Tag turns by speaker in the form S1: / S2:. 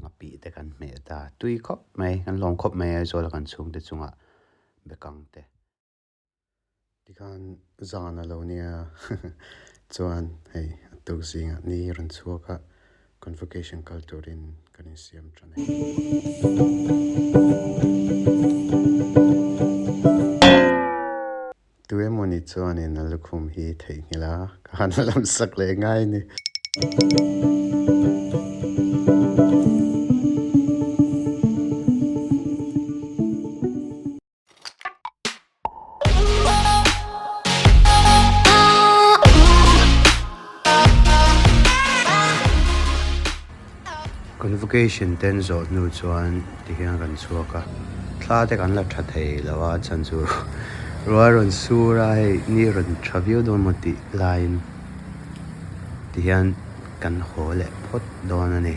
S1: Nghapih te kan hmeh ta. Tui khawp mai, kan lawm khawp mai Aizawl a kan chhungte chungah bekang te. Tikhan zan a lo nia chuan hei a tuk zingah ni rawn chhuak a, convocation kal turin kan insiam tan e. Tu emawni chuanin a lukhum hi theihnghilh a, ka han lam sak leh ngai a ni. Convocation ten zawh hnu chuan tihian kan chhuak a, thla te kan la tha thei lo a chhan chu rual rawn sur a hei ni rawn tha viau dawn maw tih laiin tihian kan haw leh phawt dawn a ni.